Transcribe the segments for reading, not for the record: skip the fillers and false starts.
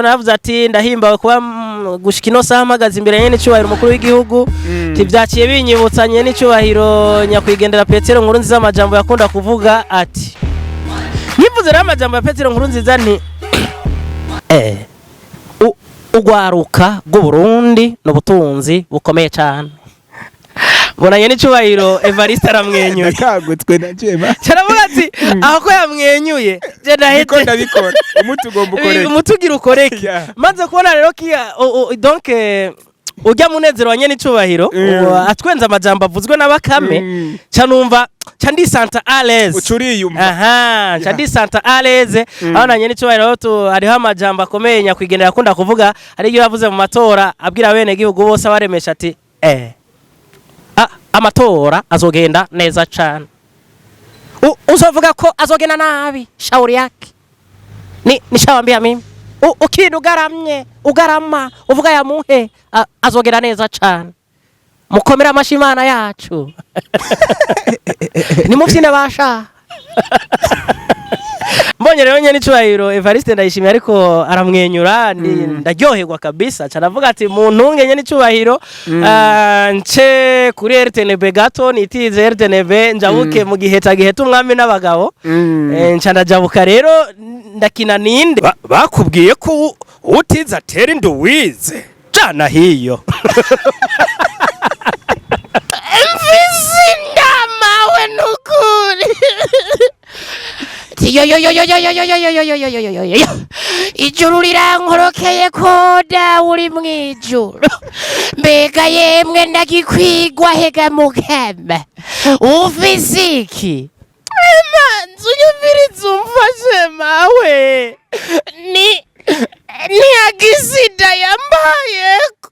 Navuze ati ndahimbawe kuba gushika ino saha mpagaze imbere nyene icubahiro umukuru w'igihugu. Tivyaciye binyibutsanye n'icubahiro nyakwigendera Petero Nkurunziza, amajambo yakunda kuvuga ati, nkivuze rero amajambo ya Petero Nkurunziza nti ugwaruka rw'Uburundi n'ubutunzi bukomeye cane. Mbonanye n'icubahiro Evariste aramwenyuye. Ndakangutwe na jema. Caravuga ati aho ko yamwenyuye je Niko ndaheze. Ndabikora, umuti ugomba ukoreke. Umutugira ukoreke. Maze kubona rero kiya donc urya munezero wa nyene icubahiro atwenza amajambo avuzwe na Bakame, ca numva ca ndisanta à l'aise. Uca uriyumva. Aha, ca ndisanta à l'aise aho na nyene icubahiro hariho amajambo akomeye nyakwigendera akunda kuvuga. Hari ibyo yavuze mu matora abwira bene gihugu bose abaremesha ati amatora azogenda neza cane. Uzovuga ko azogenda nabi, shauri yake. Ni nishawambia mimi ukintu ugaramye ugarama uvuga yamuhe azogenda neza cane. Mukomere amashi Imana yacu, nimuvyine basha. Mbonye rero nyene icubahiro Evariste Ndayishimiye ariko aramwenyura ndaryoherwa kabisa. Ca ndavuga ati muntunge nyene icubahiro, nce kuri RTNB gato, nitize RTNB njabuke mu gihe giheta umwami n'abagabo. Nca ndajabuka rero ndakina ninde. Bakubwiye ko utize atera inda uwize jana hiyo. Mfise indamawe nukuri. Yoyoyoyoyoyoyoyoyoyoyoyoyoyo, ijuru rirankorokeye ko dawe uri mw'ijuru. Mbega yemwe, ndagikwigwa hega mukama, ufise iki? Manzi unyumvirize umfashe mawe, ni ntiyagisida yambayeko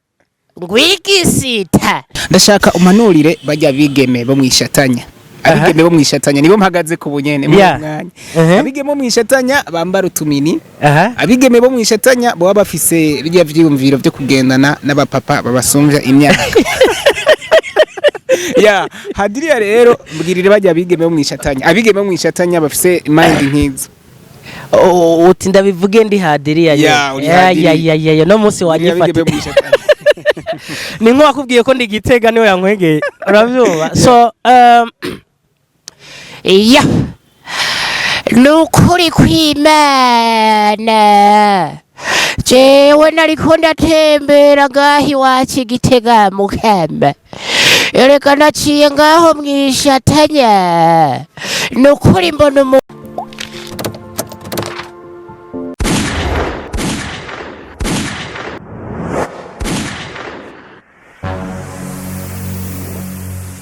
Ngwigisita. Ndashaka umanurire bajya bigeme bo mwishatanya, abigeme bo mwishatanya nibo mpagaze ku bunyene muri uyu mwanya. Abigeme bo mwishatanya bambara utumini, abigeme bo mwishatanya baba bafise bijya vyiyumviro vyo kugendana n'abapapa babasumbya imyaka ya hadiriya. Rero mbwirire bajya abigeme bo mwishatanya, abigeme bo mwishatanya bafise mind nk'izo. Oh, uti ndabivuge ndi hadiriya? Ya, uri hadiriya. Ya ya ya, no munsi Mbwirire abigeme wanyifata bo mwishatanya. Ni nko wakubwiye ko ndi Gitega niwe yankwegeye, uravyumva? So Iya, ni ukuri kw'Imana, jewe nariko ndatembera ngaho iwacu i Gitega mukama. Erega naciye ngaho mwishatanya, ni ukuri mbona umu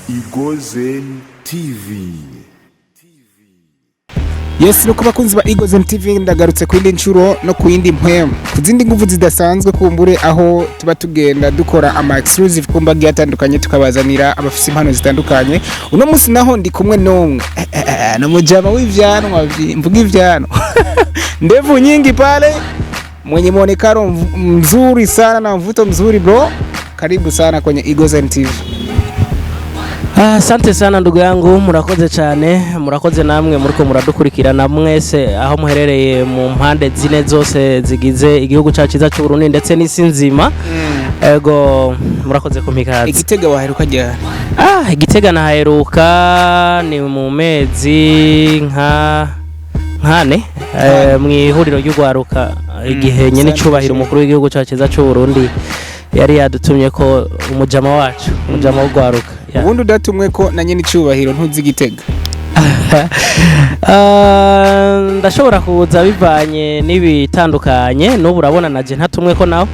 Igozen TV. Yes, nuko bakunzi ba Eagles TV, ndagarutse ku yindi nshuro no ku yindi mpwemu, ku zindi nguvu zidasanzwe kumbure, aho tuba tugenda dukora ama exclusive ku mbaga atandukanye, tukabazanira abafise impano zitandukanye. Uno munsi naho ndi kumwe n'umwe na mujama w'ivyanwa mvuga ivyanwa, ndevu nyingi pale, mwenye muonekano mzuri sana na mvuto mzuri. Bro, karibu sana kwenye Eagles TV. Asante sana ndugu yangu, murakoze cyane, murakoze namwe muriko muradukurikirana mwese aho muherereye mu mpande zine zose zigize igihugu cyacu cyiza cy'u Burundi ndetse n'isi nzima. Ego, murakoze kumpa ikaze. Igitega waheruka ryari? Igitega nahaheruka ni mu mezi nka nkane, mu ihuriro ry'ugwaruka, igihe nyene icubahiro umukuru w'igihugu cyacu cyiza cy'u Burundi yari yadutumye ko umujama wacu, umujama w'ugwaruka. Yeah. Ubundi udatumwe ko na nyene icubahiro ntuzi Igitega? Ndashobora kuza bivanye n'ibitandukanye. N'ubu urabona naje ntatumwe ko nawe.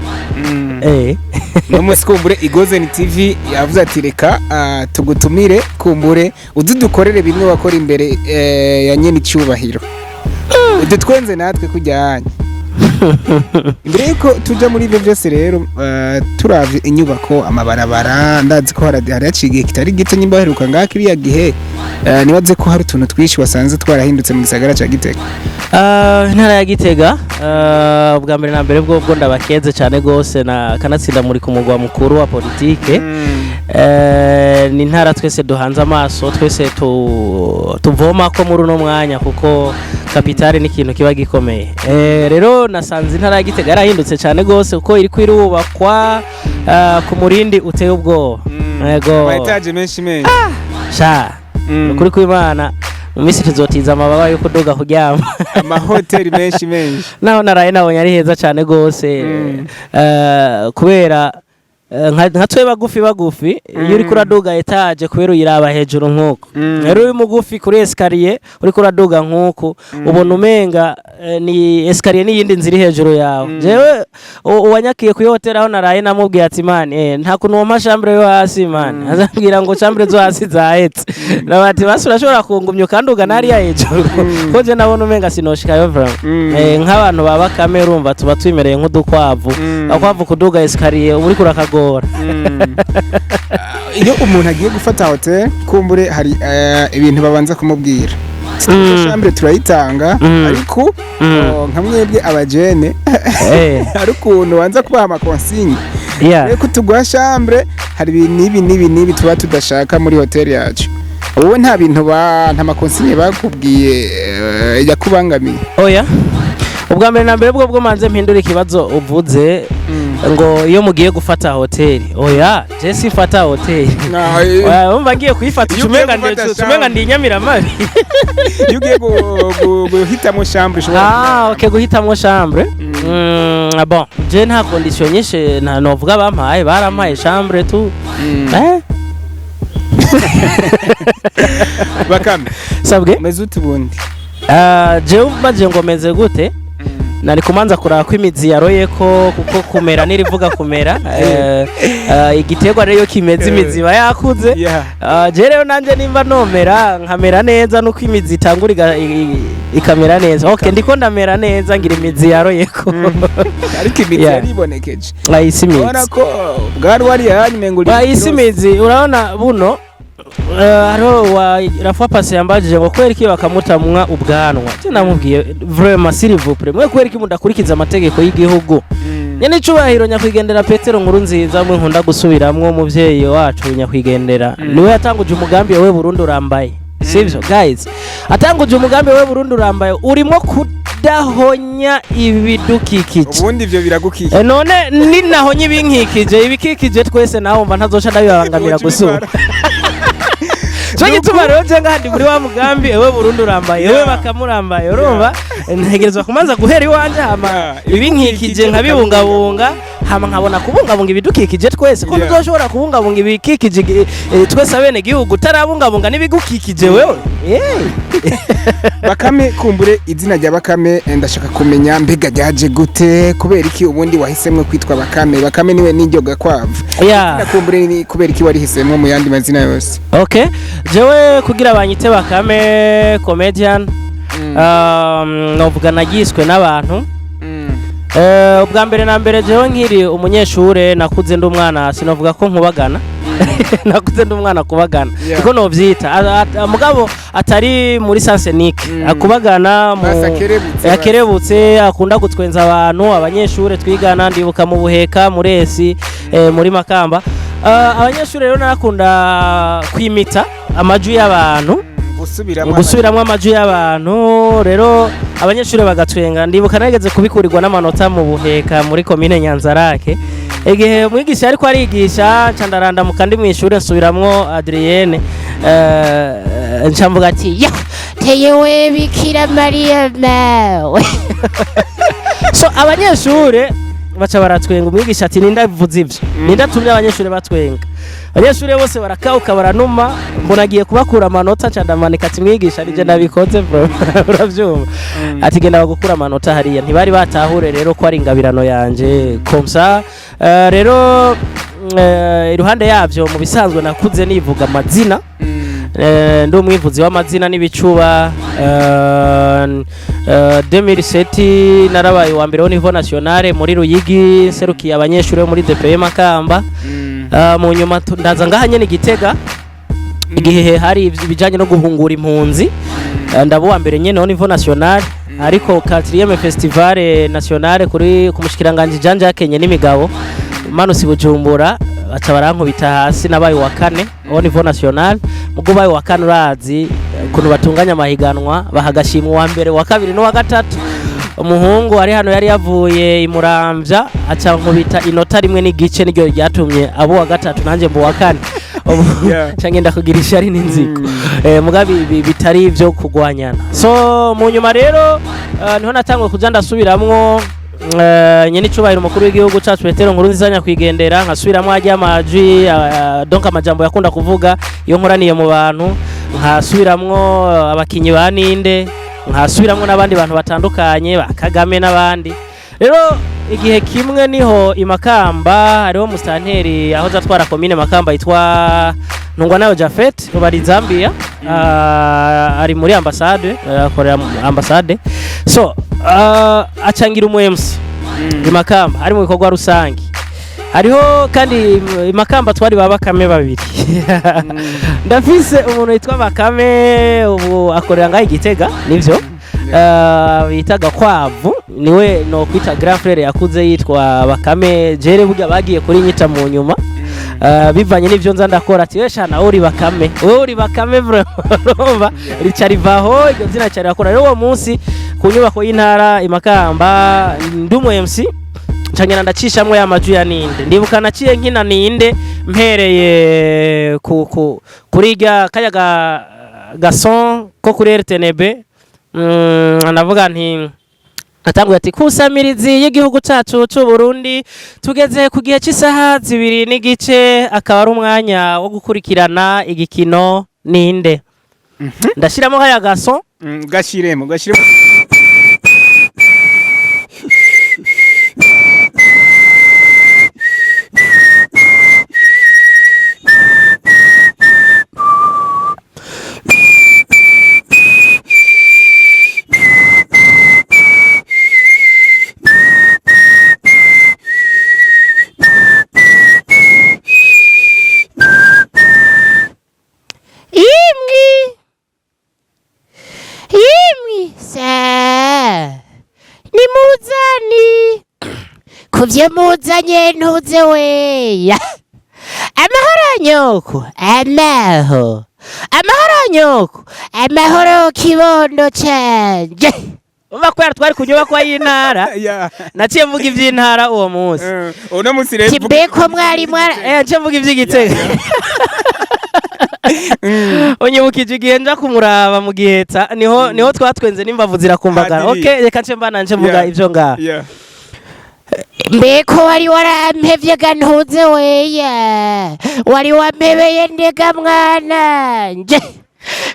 No munsi kumbure Igozen TV yavuze ati reka tugutumire, kumbure uze dukorere bimwe wakora imbere ya nyene icyubahiro, udutwenze natwe kujyanye. Imbere yuko tuja muri ibyo byose rero, turavye inyubako, amabarabara, ndazi ko hari haciye igihe kitari gito nyimba waheruka ngaha kiriya gihe, nibaze ko hari utuntu twinshi wasanze twarahindutse mu gisagara ca Gitega. Intara ya Gitega, bwa mbere na mbere bwo ndabakeze cyane gose na kanatsinda muri ku mugwa mukuru wa politike. Ni intara twese duhanze amaso, twese tuvoma ko muri uno mwanya, kuko capitale ni ikintu kiba gikomeye. Rero nasanze intara ya Gitega yarahindutse cyane gose, kuko iriko irubakwa ku murindi uteye ubwoba. Yego. Ama étages menshi menshi. Sha, ukuri kw'Imana, mu minsi tuzotiza amababa yo kuduga kuryama. Amahoteli menshi menshi. Naho naraye nabonye ari heza cyane gose. Kubera nka twe bagufi bagufi, iyo uriko uraduga étage, kubera uyiraba hejuru nk'uko, rero uri mugufi kuri escalier uriko uraduga nk'uko, ubona umenga ni escalier n'iyindi nzira iri hejuru yawe. Jewe uwanyakiye kuri hoteli aho naraye namubwiye ati: "Man, nta kuntu wompa chambre yo hasi, man?" Azambwira ngo chambre zo hasi zahetse. Nabati: "Basi urashobora kungumya ukanduga nariya hejuru, ko je nabona umenga sinoshikayo vraiment." Nk'abantu baba kame, urumva tuba twimereye nk'udukwavu. Akwavu kuduga escalier uba uriko urakagora. Iyo umuntu agiye gufata hotel, kumbure hari ibintu babanza kumubwira. Chambre turayitanga, ariko oh, nka mwebwe abajene, hari ukuntu banza kubaha ama consignes. Rero tuguha chambre, hari ibintu n'ibi n'ibi n'ibi tuba tudashaka muri hoteli yacu. Wowe nta bintu ba nta ma consignes bakubwiye yakubangamiye? Oya, ubwa mbere na mbere bwo manze mpindura ikibazo uvuze ngo iyo mugiye gufata hoteli. Oya, je simfata hoteli. Oya, wumva ngiye kuyifata, Iyo ugiye ucumenga gufata ucumenga ndi inyamiramabi. Iyo ugiye guhitamo chambre ushobora Ah, okay, guhitamwo chambre. Bon, je nta condition nyinshi nta novuga bampaye, barampaye chambre tu. Bakame, Sabwe. umeze ute ubundi? Ah, jewe baje ngo meze gute, nari kumanza kuraba ko imizi yaroye ko, kuko kumera nirivuga kumera, igiterwa rero iyo kimeze imizi iba yakuze. Ah, je rero nanje nimba nomera nkamera neza nuko imizi itangura ikamera neza. Okay, ndiko ndamera neza, ngira imizi yaroyeko. Ariko imizi yaribonekeje. Ayisi imizi. Urabona ko bwari wariya hanyuma ngo uri Ayisi imizi, urabona buno hariho wa Rafa Pasi yambajije ngo kubera iki bakamutamwa ubwanwa. Je namubwiye: "Vraiment, s'il vous plaît, mwe kubera iki mudakurikiza amategeko y'igihugu?" Nyene icubahiro nyakwigendera Petero Nkuru Nziza, mwe nkunda gusubiramwo, umuvyeyi wacu nyakwigendera, niwe yatanguje umugambi we Burundi urambaye, sivyo guys? Atanguje umugambi we Burundi urambaye urimo kudahonya ibidukikije. Ubundi ivyo biragukikije. None ninahonya ibinkikije, ibikikije twese, nawe mva ntazoca ndabibangamira gusura. Cyo gituma rero je ngaha ndi muri wa mugambi ewe Burundi urambaye, ewe bakamurambaye. Urumva ntegerezwa kumanza guhera iwanje, hama ibinkikije nkabibungabunga, hama nkabona kubungabunga ibidukikije twese, ko tuzoshobora kubungabunga ibikikije twese abene gihugu utarabungabunga n'ibigukikije wewe. Bakame, kumbure izina rya Bakame, ndashaka kumenya mbega ryaje gute? Kubera iki ubundi wahisemwo kwitwa Bakame? Bakame niwe n'iryo gakwavu. Kumbure ni kubera iki warihisemwo mu yandi mazina yose? Okay, jewe kugira banyite Bakame Comedian, novuga nagiswe n'abantu. Ubwa mbere na mbere, jewe nkiri umunyeshure nakuze ndi umwana, sinovuga ko nkubagana, nakuze ndi umwana kubagana, niko novyita. Mugabo atari muri sens unique, akubagana mu Basi akerebutse. Akerebutse, akunda gutwenza abantu, abanyeshure twigana. Ndibuka mu Buheka, muri esi, muri Makamba. Abanyeshure rero narakunda kwimita amajwi y'abantu. Gusubiramo. Gusubiramwo amajwi y'abantu, rero abanyeshuri bagatwenga. Ndibuka nageze kubikurirwa n'amanota mu Buheka, muri komine Nyanzarake, igihe umwigisha ariko arigisha, nca ndarandamuka ndi mw'ishure, nsubiramwo Adrienne, nca mvuga ati: Ya teyewe Bikira Mariya mawe. So abanyeshure baca baratwenga. Umwigisha ati: "Nindavuze ivyo, nindatumye abanyeshure batwenga?" Abanyeshure bose barakauka, baranuma, mbona agiye kubakura amanota. Nca ndamanika ati: "Mwigisha, nije nabikoze bro." Uravyumva, ati: "Genda bagukura amanota hariya." Ntibari batahure rero ko ari ingabirano yanje comme ça. Rero iruhande yavyo, mu bisanzwe nakuze nivuga amazina. Ndi umwivuzi w'amazina n'ibicuba. 2007 narabaye uwa mbere au niveau national muri Ruyigi, nserukiye abanyeshuri bo muri DPE Makamba. Mu nyuma ndaza ngaha nyene Gitega, igihe hari ibijanye no guhungura impunzi. Ndaba uwa mbere nyene au niveau national, ariko 4e festival national kuri ku mushikiranganje Jean Jacques n'imigabo manusi Bujumbura. Baca barankubita hasi, nabaye uwa kane au niveau national. Mugo ubaye uwa kane, urazi ukuntu batunganya amahiganwa, baha agashimwe uwa mbere, uwa kabiri n'uwa gatatu. Umuhungu ari hano yari yavuye imuramvya, aca nkubita inota 1.5, niryo ryatumye abo uwa gatatu, nanjye mba uwa kane. Ubu ca ngenda kugira ishari n'inzigo, muga bitari ivyo kugwanyana. So mu nyuma rero niho natanguye kuja ndasubiramwo nyene icubahiro umukuru w'igihugu cacu Petero Nkurunziza nyakwigendera, nkasubiramwo arya amajwi, donc amajambo yakunda kuvuga iyo nkoraniye mu bantu, nkasubiramwo abakinyi ba Ninde, nkasubiramwo n'abandi bantu batandukanye ba Kagame n'abandi. Rero igihe kimwe niho i Makamba hariho musitanteri aho atwara komine Makamba yitwa Ntungwanayo Jafet, ubu ari Zambia, ari muri ambasade, akorera mu ambasade. So acangira umu MC i Makamba ari mu bikorwa rusange. Hariho kandi i Makamba twari ba Bakame babiri. Ndafise umuntu yitwa Bakame, ubu akorera ngaho i Gitega, nivyo bita Gakwavu, niwe no kwita grand frère, yakuze yitwa Bakame. Jere burya bagiye kuri nyita mu nyuma, bivanye n'ivyo nza ndakora, ati: "We shana, uri Bakame, wowe uri Bakame vraiment." Urumva rica rivaho iryo zina cyari rakora. Rero uwo munsi ku nyubako y'intara i Makamba ndi umu MC, ncangena ndacishamwo ya majwi ya Ninde. Ndibuka naciye nkina Ninde mpereye ku kuri rya kaya ga gason ko kuri RTNB. Ndavuga nti, natanguye ati: "Kusamirizi y'igihugu cacu c'u Burundi, tugeze ku gihe cy'isaha 2:30, akaba ari umwanya wo gukurikirana igikino Ninde." Ndashiramo kaya gason. Gashiremo, gashiremo. Imwi imwi sa nimuzani kuvyo muzanye ntuze weya. Amahoro nyoko, amaho amahoro nyoko, amahoro kibondo canje. Umva, kubera twari ku nyubako y'intara, naciye mvuga ivy'intara uwo munsi. Uno munsi rero Kibeko mwari mwara. Nce mvuga ivy'Igitega. Unyibukije igihe nja kumuraba mu Giheta, niho twatwenze n'imbavu zirakumbagara. Hadiri. Okay, reka nce mbana nce mvuga ivyo ngaho. Mbeko wari warampevye ga ntuze weya, wari wampebeye ndega mwana nje.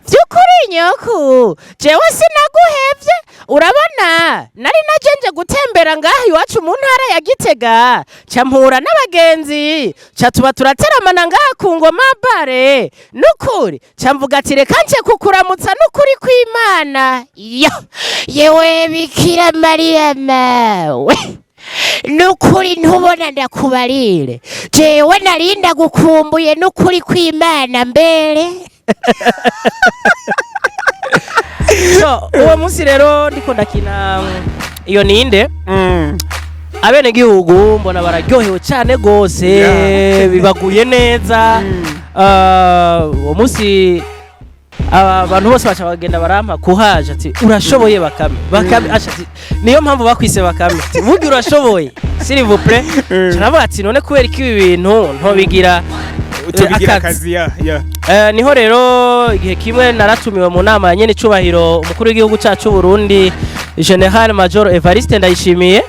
Vy'ukuri nyoku, jewe sinaguhevye. Urabona nari najenje gutembera ngaha iwacu mu ntara ya Gitega, ca mpura n'abagenzi, ca tuba turateramana ngaha ku ngoma bare. Nukuri ca mvuga ati reka nce kukuramutsa, nukuri kw'Imana yo yewe Bikira Mariya mawe. Nukuri ntubona ndakubarire, jewe nari ndagukumbuye, nukuri kw'Imana mbere. So uwo munsi rero ndiko ndakina iyo Ninde, abenegihugu mbona bararyohewe cyane gose, bibaguye neza. Uwo munsi abantu bose baca bagenda barampa kuhaje, ati: "Urashoboye Bakame, Bakame." Aca ati: "Niyo mpamvu bakwise Bakame." Ati: "Burya urashoboye, s'il vous plaît." Turavuga ati: "None kubera ko ibi bintu ntobigira Tubigira akazi?" Akazi, ya. Niho rero igihe kimwe naratumiwe mu nama ya nyene icubahiro umukuru w'igihugu cacu Burundi, General Major Evariste Ndayishimiye,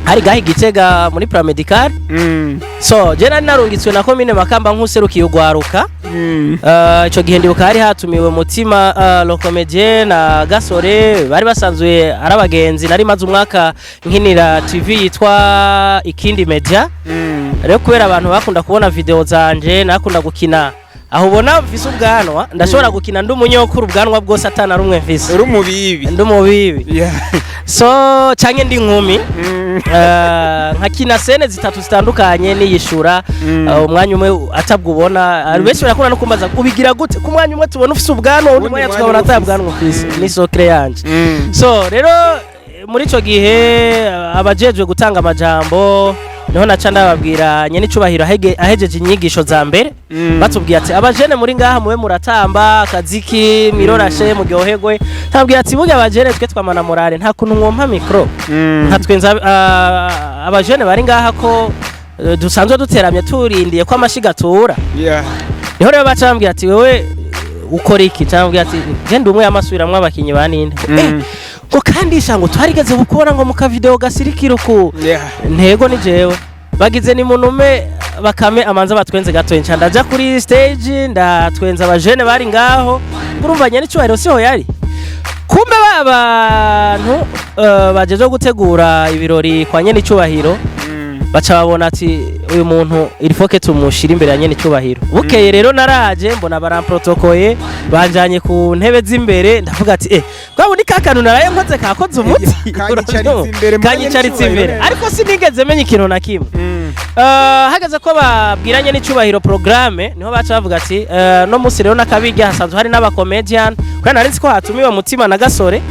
hari gahe Gitega muri Paramedical. So je nari narungitswe na komine Makamba nk'userukiye ugwaruka. Ico gihe ndibuka hari hatumiwe Mutima, le comédien, na Gasore, bari basanzwe ari abagenzi. Nari maze umwaka nkinira TV yitwa Ikindi Media. Rero kubera abantu bakunda kubona video zanje nakunda gukina, aho ubona mfise ubwanwa, ndashobora gukina ndi umunyokuru, ubwanwa bwose atana rumwe mfise. Uri umubibi. Ndi umubibi. So canke ndi inkumi, nkakina scène zitatu zitandukanye niyishura. Umwanya umwe atabwo ubona. Benshi barakunda no kumbaza: "Ubigira gute ku mwanya umwe tubona ufise ubwanwa, undi Uwundi mwanya mwanya tukabona ata ufise?" bwanwa ufise?" Ni secret yanje. So rero muri ico gihe abajejwe gutanga amajambo Niho naca ndababwira nyene icubahiro ahejeje inyigisho za mbere, batubwiye ati: "Abajene muri ngaha, mube muratamba akaziki, mwirorashe, muryoherwe." Ntabwira ati: "Burya abajene twe twamana morale, nta kuntu mwompa micro nkatwenza abajene bari ngaha, ko dusanzwe duteramye turindiye ko amashiga atura?" Niho rero baca bambwira ati: "Wewe ukora iki?" Cyangwa ati: "Genda umwe yamasubiramwo abakinyi ba ninde." Ngo kandi sha, ngo twarigeze gukora ngo mu kavideo gasirikira uku. Ntego ni jewe bagize ni munume Bakame amanza batwenze gato. Nca ndaja kuri stage, ndatwenza abajene bari ngaho. Urumva nyene icyubahiro siho yari. Kumbe ba bantu bajeje gutegura ibirori kwa nyene icyubahiro baca babona ati: "Uyu muntu il faut que tumushira imbere ya nyene icyubahiro." Bukeye rero naraje mbona baramprotokoye, banjanye ku ntebe z'imbere. Ndavuga ati: "Eh, bwa ni kakantu naraye nkoze kakoze umuti." Kanyicaritse imbere mu Kanyicaritse imbere. nyenicubahiro. Ariko sinigeze menya ikintu na kimwe. Hageze ko babwiranye n'icubahiro programme, niho baca bavuga ati no musi rero nakabirya hasanzwe hari n'abacomedian, kubera nari nzi ko hatumiwe Mutima na Gasore.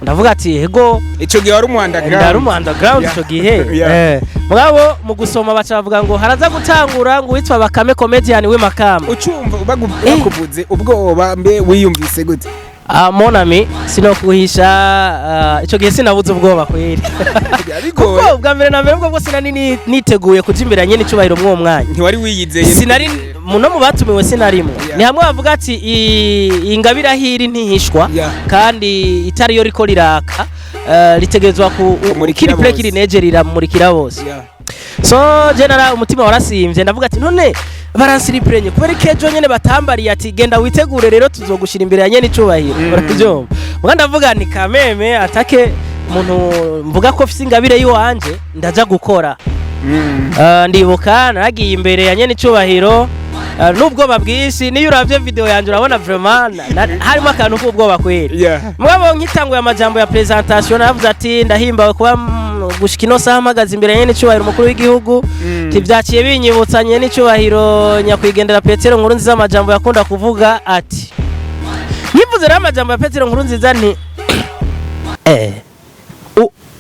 Ndavuga ati: "Ego." Ico gihe wari umu underground. Ndari umu underground ico gihe. Mugabo mu gusoma baca bavuga ngo haraza gutangura ngo uwitwa Bakame comedian w'imakamba. Ucumva bakuvuze, ubwoba mbe wiyumvise gute? Ah, mon ami, sinokuhisha, ico gihe sinabuze ubwoba kweri. Bigoye. Kuko ubwa mbere na mbere ubwo bwo sinari niteguye kuja imbere ya nyene icubahiro mw'uwo mwanya. Ntiwari wiyizeye. Sinari no mu batumiwe, sinarimo. Ni hamwe bavuga ati ingabire ahiri ntihishwa, kandi itari yo riko riraka, ritegerezwa ku Kumurikira kiri play bose. kiri neje riramurikira bose. So general umutima warasimvye. Ndavuga ati: "None baransiripurenye kubera ko ejo nyene batambariye ati: 'Genda witegure rero, tuzogushira imbere ya nyene icubahiro.'" Uravyumva? Muga ndavuga ni kameme atake umuntu mvuga ko mfise ingabire yiwanje, ndaja gukora. Ndibuka naragiye imbere ya nyene icubahiro n'ubwoba bwinshi. Niyo uravye video yanje urabona vraiment harimo akantu k'ubwoba kweri. Mugabo nkitanguye amajambo ya presentation, naravuze ati: "Ndahimbawe kuba gushika ino saha mpagaze imbere ya nyene icubahiro umukuru w'igihugu." Tivyaciye binyibutsa nyene icubahiro nyakwigendera Petero Nkurunziza, amajambo yakunda kuvuga ati, nkivuze rero amajambo ya Petero Nkurunziza nti: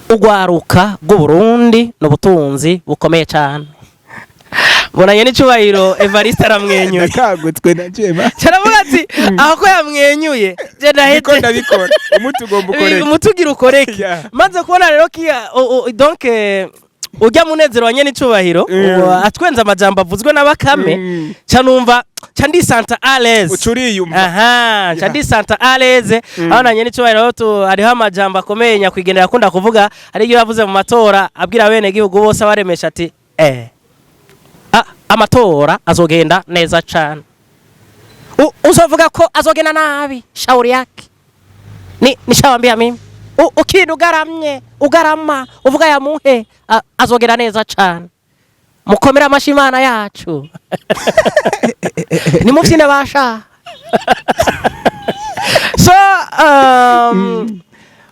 "Ugwaruka rw'Uburundi ni ubutunzi bukomeye cyane." Mbonanye n'icubahiro Evariste aramwenyuye. Ndakangutwe na jema. Caravuga ati: "Aho ko yamwenyuye, je Niko ndaheze." Ndabikora, umuti ugomba ukoreke. Umutugira ukoreke. Maze kubona rero kiya donc ujya munezero wa nyene icubahiro atwenza amajambo avuzwe na Bakame, ca numva ca ndisanta à l'aise. Uca uriyumva. Aha, ca ndisanta à l'aise. Aho na nyene icubahiro tu hariho amajambo akomeye nyakwigendera akunda kuvuga. Hari ibyo yavuze mu matora, abwira bene gihugu bose abaremesha ati: "Amatora azogenda neza cane. Uzovuga ko azogenda nabi, shauri yake. Ni nishawambia mimi, ukintu ugaramye ugarama uvuga yamuhe, azogenda neza cane. Mukomere amashi Imana yacu, nimuvyine basha." So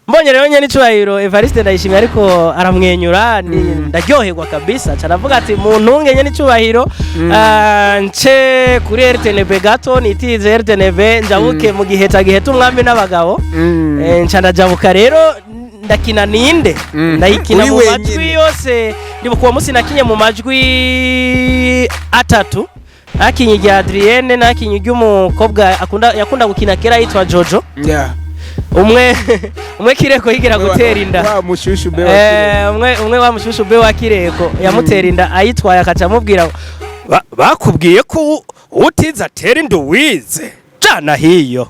mbonye rero nyene icubahiro Evariste Ndayishimiye ariko aramwenyura, ndaryoherwa kabisa. Ca ndavuga ati: "Muntunge nyene icubahiro, nce kuri RTNB gato, nitize RTNB, njabuke mu gihe ca gihe umwami n'abagabo." Nca ndajabuka rero, ndakina ninde, ndayikina Uri mu wenyine. majwi yose. Ndibuka uwo munsi nakinye mu majwi atatu: nakinye irya Adrienne, nakinye iry'umukobwa yakunda gukina kera yitwa Jojo, umwe umwe Kireko yigera gutera inda. Wa mushushu be wa. Umwe umwe wa mushushu be wa Kireko yamutera inda ayitwaye, akaca amubwira: "Bakubwiye ko utize atera inda uwize, jana hiyo."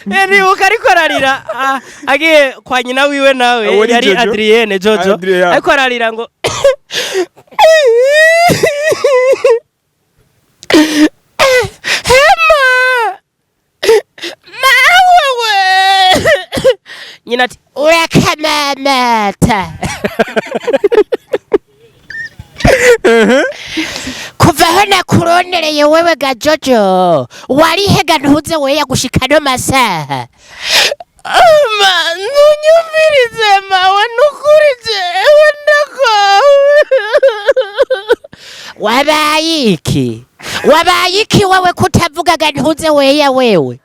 Ndibuka ariko ararira, agiye kwa nyina wiwe nawe. Uwo ni Yari Jojo? Adrienne Jojo. Adrien. Ariko ararira ngo: "Hema mawe we!" Nyina ati: Urakamamata kuva aho nakurondereye wewe ga Jojo, warihega ntuze weya gushika no masaha. Ma, ntunyumvirize mawe, nukuri jewe ndakwawe. Wabaye iki? Wabaye iki wewe kutavugaga ntuze weya wewe?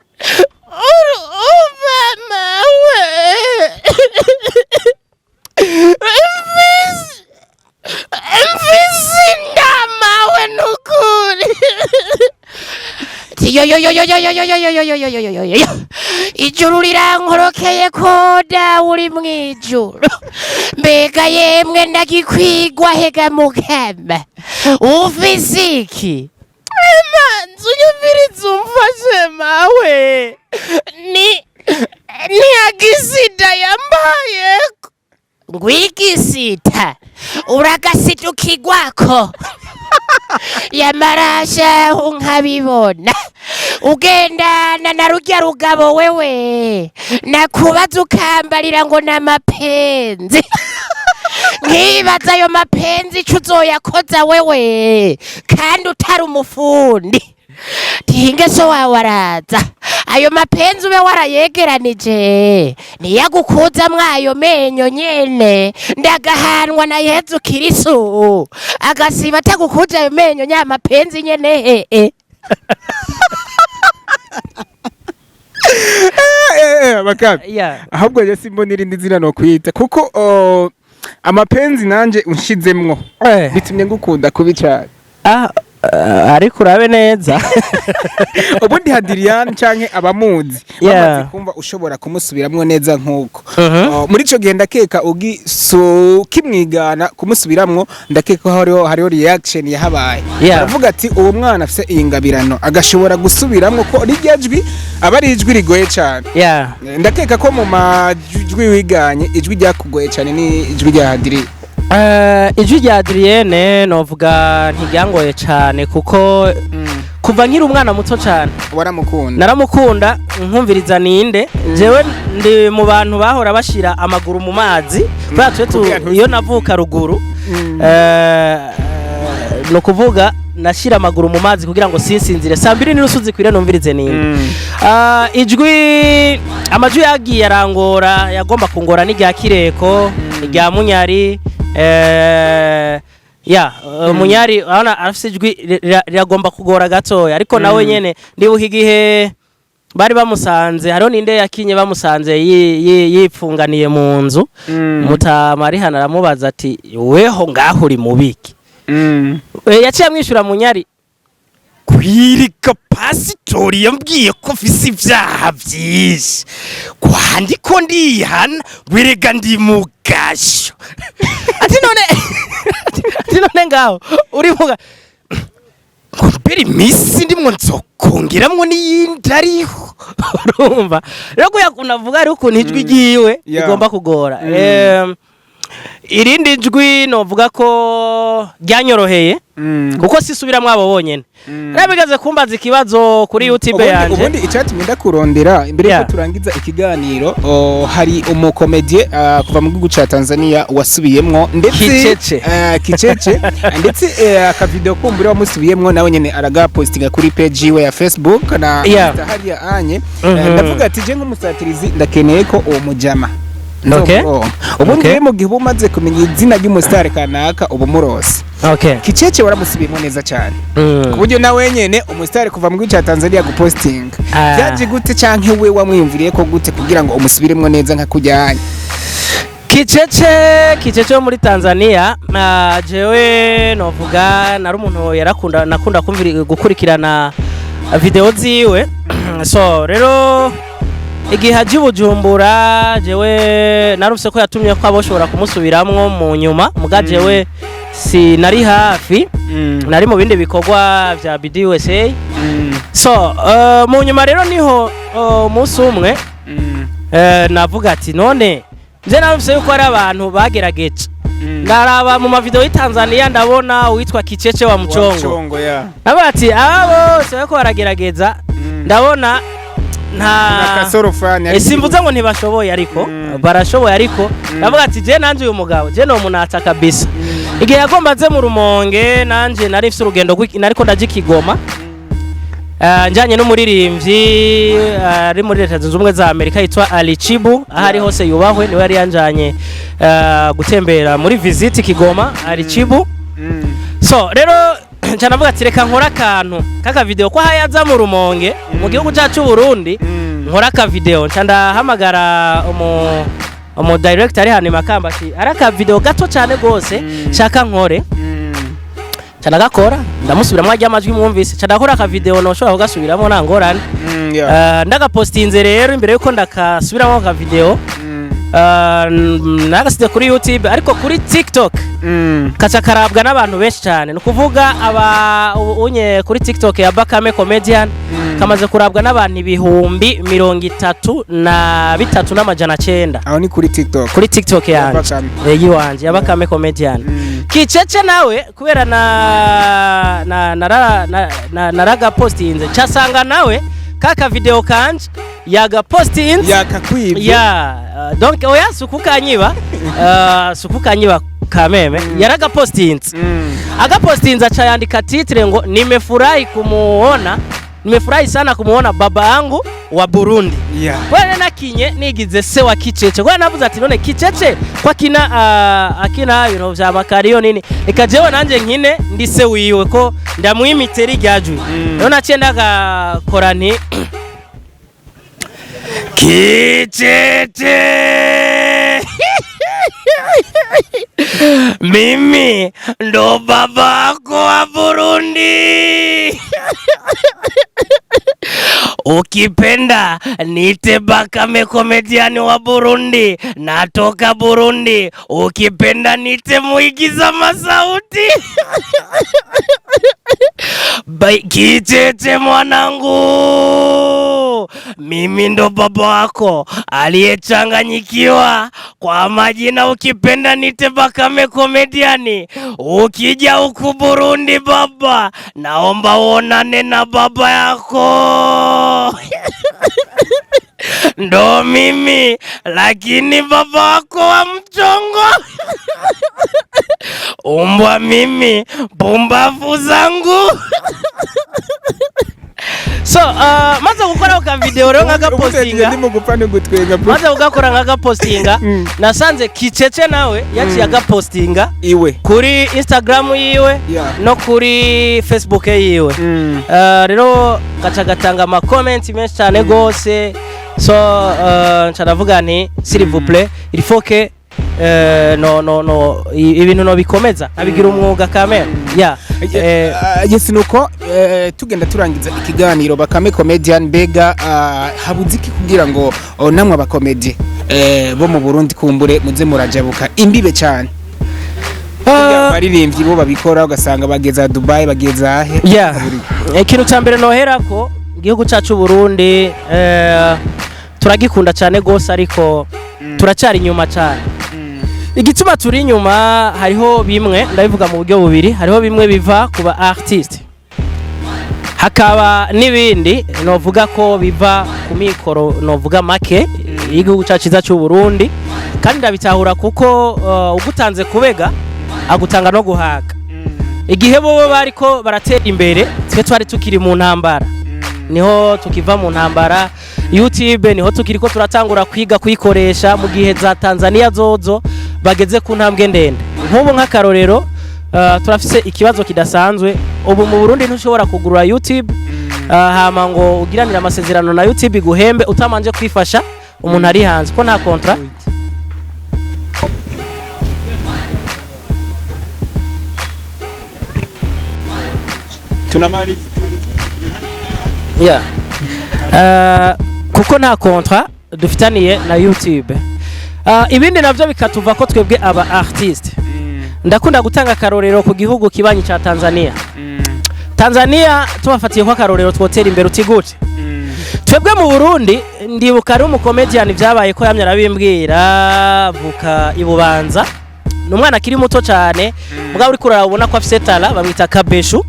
Urumva mawe. Yo yo yo yo yo yo yo yo yo yo yo yo yo yo, ijuru rirankorokeye ko dawe uri mw'ijuru. Mbega yemwe, ndagikwigwa hega mukama, ufise iki? Manzi, unyumvirize, umfashe mawe, ni agisida yambayeko. Ngwigisita uragasitukigwako yamarasha, nkabibona ugendana na rurya rugabo. Wewe nakubaza ukambarira ngo n'amapenzi, nkibaza ayo mapenzi ico uzoyakoza wewe kandi utari umufundi. Tihinge so wawe araza, ayo mapenzi ube warayegeranije niyagukuzamwo ayo menyo nyene. Ndagahanwa na Yezu Kirisu agasiba atagukuza ayo menyo nya mapenzi nyene eh. Bakame, ahubwo je simbona irindi zina no kwita kuko, oh, amapenzi nanje unshizemwo bitumye ngukunda kubi cyane. Ah, ariko urabe neza. Ubundi Hadirian canke abamuzi bamaze kumva ushobora kumusubiramwo neza nkuko. Oh, muri ico gihe ndakeka ugi so kimwigana kumusubiramwo, ndakeka ko hariho reaction yahabaye. Aravuga ati uwo mwana afise iyi ngabirano agashobora gusubiramwo, ko rirya jwi aba ari ijwi rigoye cyane. Ndakeka ko mu majwi wiganye, ijwi ryakugoye cyane ni ijwi rya Hadiri. Ijwi rya Adrienne novuga ntiryangoye cyane kuko kuva nkiri umwana muto cyane waramukunda. Naramukunda, nkumviriza ninde. Jewe ndi mu bantu bahora bashira amaguru mu mazi kubera twe Kugira ntuzi- iyo navuka ruguru, ni ukuvuga nashira amaguru mu mazi kugira ngo sinsinzire saa 2:30 zikwire numvirize ninde. Ah, ijwi, amajwi yagiye arangora, yagomba kungora n'irya Kireko, irya Munyari, ya Munyari urabona arafise ijwi riragomba kugora gatoya, ariko nawe nyene ndibuka igihe bari bamusanze, hariho ninde yakinye bamusanze yipfunganiye mu nzu. Mutama ari hano aramubaza ati: "Weho ngaho uri mubiki?" Yaciye amwishyura Munyari: "Kwirika pasitori yambwiye ko mfise ibyaha byinshi, kwandiko ndihana, werega ndi mu gasho." Ati none ngaho uri mu ngo mbere iminsi ndimwo nzokongeramwo n'iyindi ariho. Urumva rero ko yakunavuga ari ukuntu ijwi ryiwe rigomba kugora. Irindi jwi novuga ko ryanyoroheye kuko sisubiramwo abo bonyene. Rero kumbaza ikibazo kuri YouTube yanje. Ubundi icyatumye ndakurondera imbere yuko turangiza ikiganiro, oh, hari umukomedie kuva mu gihugu ca Tanzania wasubiyemwo ndetse Kicheche. Kicheche, ndetse akavideo kumbure wamusubiyemwo nawe nyene aragapostinga kuri page yiwe ya Facebook na Insta hariya anye. Ndavuga ati je nk'umusatirizi ndakeneye ko uwo mujama nzomuronka. Ubundi rero mu gihe uba umaze kumenya izina ry'umusitari kanaka uba umurose. Kicheche waramusubiyemwo neza cyane ku buryo nawe nyene umusitari kuva mu gihugu cya Tanzania gupostinga. Byaje gute canke we wamwiyumviriye ko gute kugira ngo umusubiremwo neza nka kujyanye? Kicheche, Kicheche wo muri Tanzania, jewe novuga nari umuntu yarakunda, nakunda kumvira, gukurikirana video ziwe. So rero igihe aje i Bujumbura, jewe narufise ko yatumye ko aboshobora kumusubiramwo mu nyuma, muga jewe sinari hafi, nari mu bindi bikorwa vya BDUSA. So mu nyuma rero niho umunsi umwe navuga ati none nje narumvise yuko hari abantu bagerageje, ndaraba mu mavideo y'i Tanzania ndabona uwitwa Kicheche wa Mchongo. Mchongo ya. Navuga ati aba bose bariko baragerageza, ndabona nta Kasoro fani. Simvuze ngo ntibashoboye, ariko barashoboye, ariko ndavuga ati je nanje uyu mugabo je nomunatsa kabisa. Igihe yagomba aze mu Rumonge, nanje nari mfise urugendo nariko ndaja i Kigoma, njanye n'umuririmbyi ari muri Leta Zunze Ubumwe za Amerika yitwa Ali Chibu, aho ari hose yubahwe, niwe yari yanjanye gutembera muri visite Kigoma, Ali Chibu. So rero nca navuga ati reka nkore akantu k'aka video ko hayaza mu Rumonge mu gihugu cyacu Burundi, nkora aka video. Nca ndahamagara umu director ari hano i Makamba ati ari aka video gato cyane gose nshaka nkore. Ca ndagakora, ndamusubiramwo arya amajwi mwumvise, ca ndakora aka video, noshobora kugasubiramo nta ngorane. Ndagapostinze rero, imbere yuko ndakasubiramo aka video, nagasize kuri YouTube, ariko kuri TikTok kaca karabwa n'abantu benshi cyane. Ni ukuvuga aba unye kuri TikTok ya Bakame Comedian kamaze kurabwa n'abantu 33,900. Aho ni kuri TikTok? Kuri TikTok yanje. Bakame. Yiwanje ya Bakame Comedian. Kicece nawe kubera na na naragapostinze, casanga nawe kaka video kanje yagapostinze. Yakakwibye. Ya, donc oya, sukukanyiba, sukukanyiba kameme, yaragapostinze. Agapostinze aca yandika titre ngo "Nimefurahi kumuona, nimefurahi sana kumuona baba yangu wa Burundi." Kwene nakinye nigize se wa Kicece, kwene navuze ati none Kicece ko akina, akina ibintu vya makariyo nini, reka jewe nanje nkine ndi se wiwe ko ndamwimitera iryajwi. Rero naciye ndagakora nti: "Kicece, mimi ndo babako wa Burundi. Ukipenda niite Bakame Comedian wa Burundi, natoka Burundi. Ukipenda niite muigiza masauti. Kicheche mwanangu, mimi ndo baba wako aliyechanganyikiwa. Kwa majina ukipenda niite Bakame Comedian. Ukija huku Burundi baba, naomba uonane na baba yako. Ndo mimi, lakini baba wako wa mchongo. Umbwa mimi, pumbafu zangu." So maze gukora ka video rero nkagapostinga, Ndimo gupfa no gutwenga, bro. maze kugakora nkagapostinga, nasanze Kicece nawe yaciye agapostinga iwe kuri Instagram yiwe no kuri Facebook yiwe. Rero gaca gatanga ama comment menshi cyane gose. So nca ndavuga nti s'il vous plaît, il faut que no no no ibintu no bikomeza abigira umwuga kamere, yeah. Yes, nuko tugenda turangiza ikiganiro, Bakame Comedian, mbega habuze iki kugira ngo, oh, namwe abakomedi bo mu Burundi kumbure muze murajabuka imbibe cyane? Abaririmbyi bo babikora, ugasanga bageza Dubai, bageza ahe. Yeah. Ikintu cya mbere noherako, igihugu cyacu Burundi turagikunda cyane gose, ariko turacyari inyuma cyane. Igituma turi inyuma, hariho bimwe, ndabivuga mu buryo bubiri: hariho bimwe biva ku ba artiste, hakaba n'ibindi novuga ko biva ku mikoro novuga make y'igihugu cyacu cyiza cy'u Burundi. Kandi ndabitahura kuko ugutanze kubega agutanga no guhaga. Igihe bobo bariko baratera imbere, twe twari tukiri mu ntambara, niho tukiva mu ntambara. YouTube niho tukiriko turatangura kwiga kuyikoresha, mu gihe za Tanzania zozo bageze ku ntambwe ndende. Nk'ubu nk'akarorero, turafise ikibazo kidasanzwe ubu mu Burundi: ntushobora kugurura YouTube, hama ngo ugiranire amasezerano na YouTube iguhembe utamanje kwifasha umuntu ari hanze, ko nta contrat. Tunamaliza. Yeah. Kuko nta contrat dufitaniye na YouTube. Ibindi navyo bikatuva ko twebwe aba artiste. Ndakunda gutanga akarorero ku gihugu kibanyi ca Tanzania. Tanzania tubafatiye ko akarorero twotera imbere utigute. Twebwe mu Burundi, ndibuka ari umukomedian vyabaye ko yamye arabimbwira, avuka ibubanza. Ni umwana akiri muto cyane, mugabo uri kurara ubona ko afise talent, bamwita Kabeshu.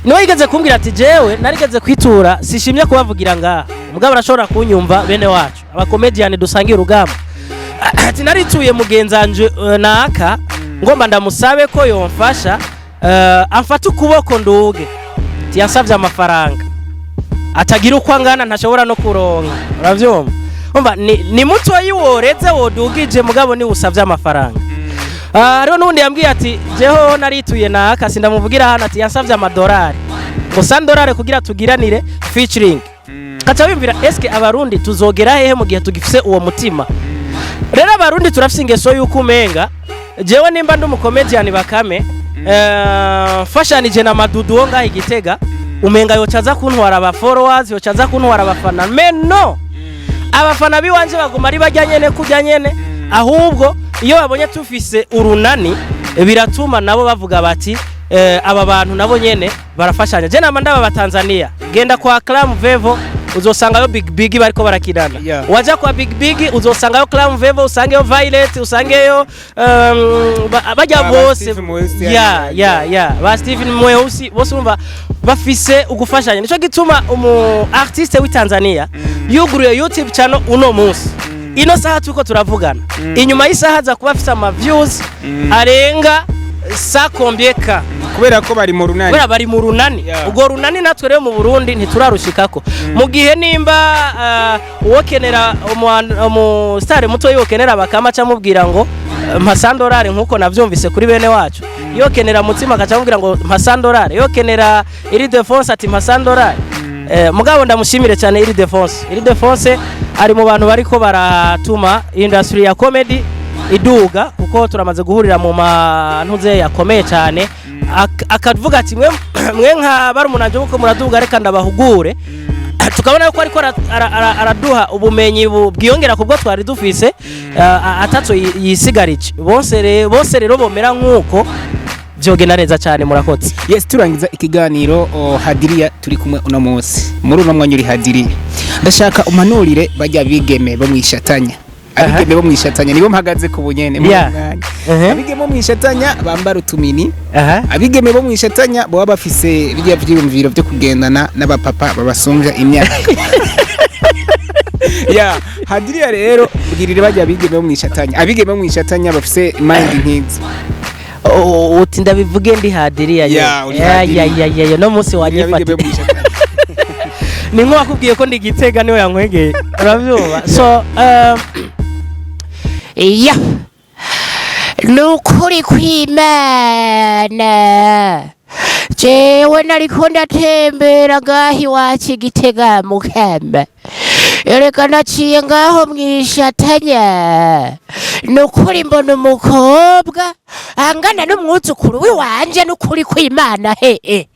Niwe yigeze kumbwira ati jewe narigeze kwitura, sishimye kubavugira ngaha, mugabo arashobora kunyumva, bene wacu abakomedian dusangiye urugamba, ati narituye mugenzanje naka, ngomba ndamusabe ko yomfasha, amfate ukuboko nduge. Ati yansavye amafaranga atagira uko angana, ntashobora no kuronka. Uravyumva? Umva, ni mutoyi woreze wodugije, mugabo ni usavye amafaranga. Hariho n'uwundi yambwiye ati jeho narituye naka, sindamuvugira hano, ati yansavye amadolari ngo 100 dolari kugira tugiranire featuring. Kaca wimvira, eske Abarundi tuzogera hehe mu gihe tugifise uwo mutima? Rero Abarundi turafise ingeso y'uko umenga jewe nimba ndi umukomedian Bakame Mfashanije na Madudu wo ngaho Igitega, umenga yoca aza kuntwara aba followers, yoca aza kuntwara abafana. Mais no, abafana biwanje baguma ari bajya nyene kujya nyene. Ahubwo iyo babonye tufise urunani, biratuma nabo bavuga bati aba bantu nabo nyene barafashanya. Je nama ndaba Tanzania, genda kwa Clam Vevo uzosangayo Big Big bariko barakinana. Waja kwa Big Big uzosangayo Clam Vevo, usangeyo Violet, usangeyo bajya Ba bose. Steve Mweusi. Ya, ba Steven Mweusi bose, urumva bafise ugufashanya. Nico gituma umu artiste w'i Tanzania yuguruye YouTube channel uno munsi, ino saha turiko turavugana, inyuma y'isaha aza kuba afise ama views arenga sa combien ka. Kubera ko bari mu runani. Kubera bari mu runani. Ubwo runani natwe rero mu Burundi ntiturarushikako. Mu gihe nimba uwokenera umu star muto yokenera bakama, camubwira ngo mpa 100 dolari, nkuko navyumvise kuri bene wacu. Yokenera mutsima akacamubwira ngo mpa 100 dolari, yokenera iri defense ati mpa 100 dolari. Mugabo ndamushimire cyane iri defense. Iri defense ari mu bantu bariko baratuma industry ya comedy iduga, kuko turamaze guhurira mu mantuze yakomeye cyane. Akavuga ati mwe mwe nka barumunanje muko muraduga, reka ndabahugure. Tukabona yuko ariko araduha ubumenyi bwiyongera kubwo twari dufise, ataco yisigarije. Bose rero bomera nk'uko vyogenda neza cyane. Murakoze. Yes, turangiza ikiganiro, Hadiriya turi kumwe uno munsi, muri uno mwanya uri Hadiriya, ndashaka umpanurire bajya bigeme bo mwishatanya. Abigeme bo mwishatanya nibo mpagaze ku bunyene muri uno mwanya. Abigeme bo mwishatanya bambara utumini, abigeme bo mwishatanya baba bafise bijya vyiyumviro byo kugendana n'abapapa babasumbya imyaka ya Hadiriya. Rero bwirire bajya bigeme bo mwishatanya, abigeme bo mwishatanya bafise mind nk'izi. Oh, uti ndabivuge ndi Hadiriya? Yeah, uri ya Hadiriya. Ya, no munsi Abigeme wanyifata bo mwishatanya. Ni nk'uwakubwiye ko ndi Gitega niwe yankwegeye, urabyumva? So Iya, ni ukuri kw'Imana, jewe nariko ndatembera ngaho iwacu Igitega, mukamba erega naciye ngaho mwishatanya, ni ukuri mbona umukobwa angana n'umwuzukuru w'iwanje. Ni ukuri kw'Imana, hehe,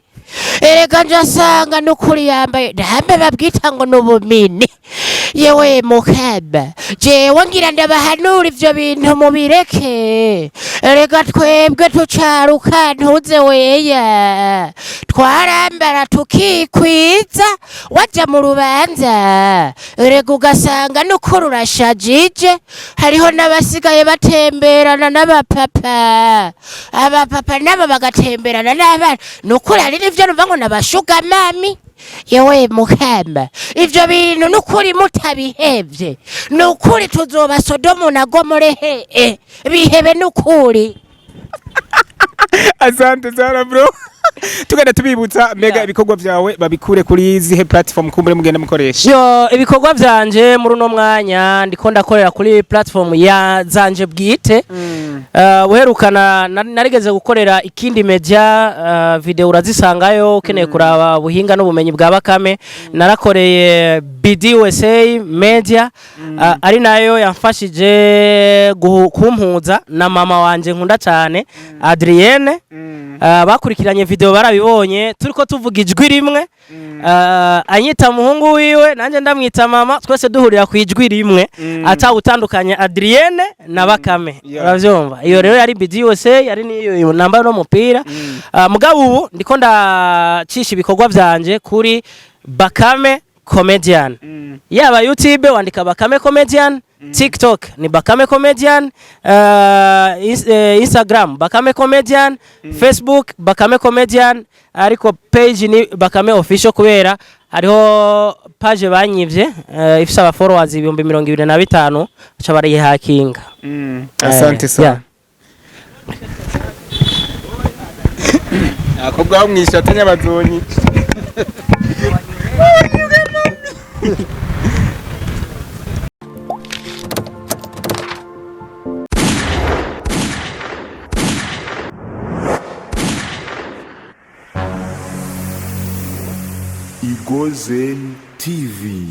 erega njasanga nukuri yambaye ntambe babwita ngo n'ubumini. Yewe mukamba, jewe ngira ndabahanura, ivyo bintu mubireke. Erega twebwe tucaruka, ntuze weya, twarambara tukikwiza, waja mu rubanza erega ugasanga nukuri urashajije. Hariho n'abasigaye batemberana n'abapapa, abapapa nabo bagatemberana n'abana. Nukuri hari n'ivyo numva ngo n'aba sugar mummy. Yewe mukamba, ivyo bintu nukuri mutabihevye, nukuri tuzoba Sodomu na Gomore. He, bihebe nukuri. Asante sana bro. Tugenda tubibutsa mbega ibikorwa vyawe babikure kuri zihe platform kumbure mugenda mukoresha? Yo, ibikorwa vyanje muri uno mwanya ndiko ndakorera kuri platform ya zanje bwite. Uherukana narigeze gukorera ikindi media, video urazisangayo ukeneye kuraba ubuhinga n'ubumenyi bwa Bakame. Narakoreye BDUSA Media, ari nayo yamfashije kumpuza na mama wanje nkunda cyane Adrienne. Bakurikiranye video barabibonye turiko tuvuga ijwi rimwe, anyita muhungu wiwe, nanjye ndamwita mama, twese duhurira ku ijwi rimwe, atawutandukanya Adrienne na Bakame. Uravyumva, iyo rero yari BDUSA, yari niyo namba no mupira. Mugabo ubu ndiko ndacisha ibikorwa vyanje kuri Bakame Comedian. Yaba YouTube wandika Bakame Comedian, TikTok ni Bakame Comedian, Instagram Bakame Comedian, Facebook Bakame Comedian, ariko page ni Bakame Official, kubera hariho page banyivye ifise aba followers 25,000, baca barayihakinga. Asante sana. Yeah. Akobwa mwishatanya bazonyi. Igozen TV.